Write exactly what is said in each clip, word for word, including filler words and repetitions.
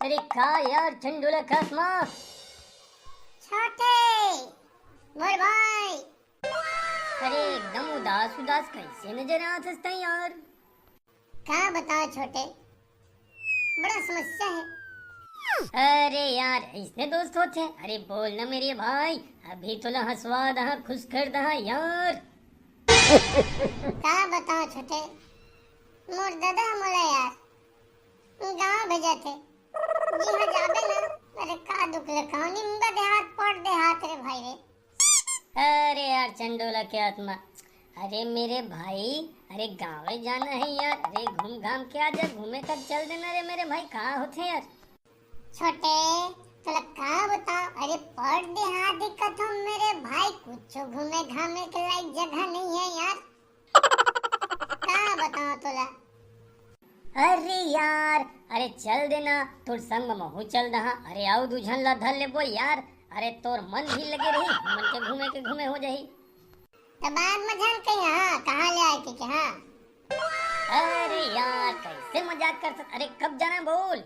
अरे का यार चंडोला के आत्मा? छोटे, मोर भाई। अरे एकदम उदास उदास कैसे नजर आत हस तैं यार? का बताओ छोटे, बड़ा समस्या है। अरे यार, इसने दोस्त होते हैं? अरे बोल ना मेरे भाई, अभी तो ला हंसवा दहा, खुश कर दहा यार। का बताओ छोटे, मोर दादा मोला यार गांव भेजत हे। जी हाँ, जाबे ना। अरे का दुख ले, कौन निमगा देहात, पट देहात रे भाई रे। अरे यार चंडोला के आत्मा, अरे मेरे भाई, अरे गाँव जाना है यार, अरे घूम घाम के आ जा, घूमे तक चल देना रे मेरे भाई, का होथे यार? छोटे, तोला का बताओ, अरे पट देहात दिखत हो मेरे भाई, कुछ घूमे घामे के लायक जगह नहीं है यार। का बताओ तोला? अरे यार, अरे चल देना, तोर संग म महू चल दहा। अरे आओ दू झन ला धर लेबो यार, अरे तोर मन भी लगे रही, हमन के घूमे के घूमे हो जाही। त बाद म झन कही, हाँ, कहाँ ले आए के, के हाँ? अरे यार, कैसे मजाक कर सक, अरे कब जाना है बोल?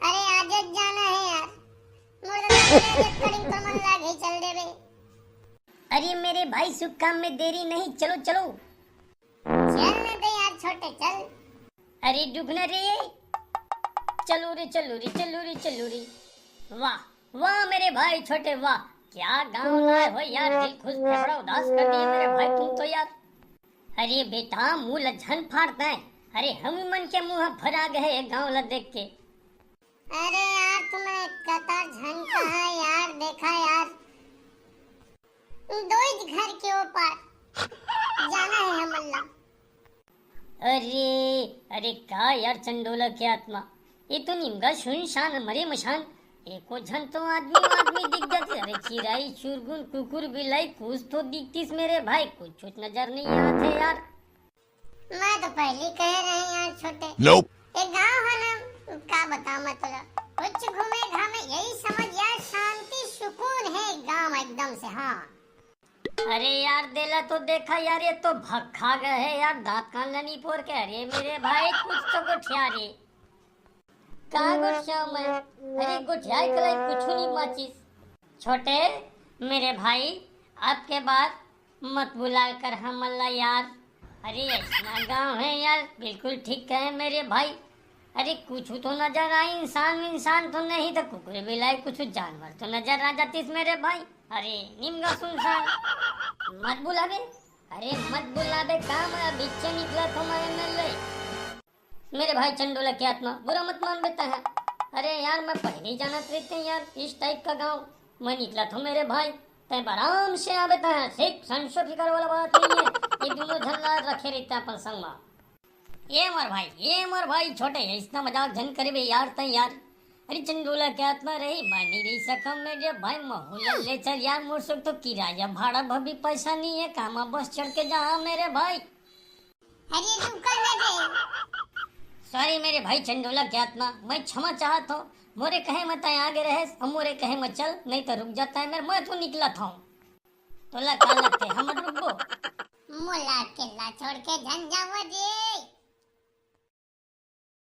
अरे आज जाना है यार, मोर तो आज कटिंग तो मन लागे, चल देबे। अरे मेरे भाई, शुभ काम में देरी नहीं, चलो चलो। चल न बे यार छोटे, चल। अरे रुक ना रे, चलो रे, चलो रे, चलो रे, चलो रे। वाह वाह मेरे भाई छोटे, वाह, क्या गाँव लाए हो यार, दिल खुश, फेफड़ा उदास कर दिए मेरे भाई तुम तो यार। अरे बेटा, मुँह ल झन फाड़ तैं, अरे हम मन के मुँह फरा गए गाँव ला देख के। अरे यार, तुम्हें कतर झन कहा यार, देखा यार, दोई घर के ऊपर जाना है हमन ला। अरे अरे, का यार चंडोला के आत्मा, ये तो निमगा सुनसान मरे मसान, एको झन तो आदमी आदमी दिख जाती। अरे चिराई चुरगुन कुकुर बिलाई कुछ तो दिखतीस मेरे भाई, कुछ नजर नहीं आते यार। मैं तो पहले कह रहे हैं यार छोटे, Nope. ये गांव है ना, का बताऊं मैं तोला, कुछ घूमे घामे यही समझ यार, शांति सुकून है गांव एकदम से। हाँ। अरे यार, देला तो देखा यार, ये तो भक्खा गए है यार, दांत कान ला निपोर के। अरे मेरे भाई, कुछ तो गोठिया रे। का गोठिया मैं? अरे गोठिया के लायक कुछ नहीं बाचिस। छोटे, मेरे भाई, अब के बाद मत बुलाया कर हमन ला यार। अरे ऐसना गांव है यार, बिल्कुल ठीक कहे मेरे भाई। अरे कुछ तो नजर आए, इंसान इंसान तो नहीं तो कुकुर बिलाई, कुछ जानवर तो नजर आ जातीस मेरे भाई। अरे निमगा सुनसान। मत बुलाबे, अरे मत बुलाबे, का मैं अभी निकलत हों मैं एमएलए। मेरे भाई चंडोला के आत्मा, बुरा मत मान बेटा है। अरे यार, मैं पहले ही जानत रहते यार, इस टाइप का गांव मैं निकलत हों मेरे भाई, तैं आराम से आ बेटा है, सिर्फ संशय फिकर वाला बात नहीं है। ये दोनों झन ला रखे रहते अपन संग मा। ये मोर भाई, ये मोर भाई छोटे, ऐसना मजाक झन करे बे यार तैं यार। अरे चंडोला के आत्मा रही, मैं नहीं रही सकम मेरे भाई, महू ला ले चल यार, मोर संग तो किराया भाड़ा बर भी पैसा नहीं है, कामा बस चढ़ के जा मेरे भाई। अरे रुका ना रे। सॉरी मेरे भाई चंडोला के आत्मा, मैं क्षमा चाहत हों। मोरे कहे म तैं आगे रहे, अब मोरे कहे म चल, नहीं तो रुक जाता है मेरे, मैं तो निकलत हों। तोला का लगथे, हम रुकबो? मोला अकेला छोड़ के झन जावा रे।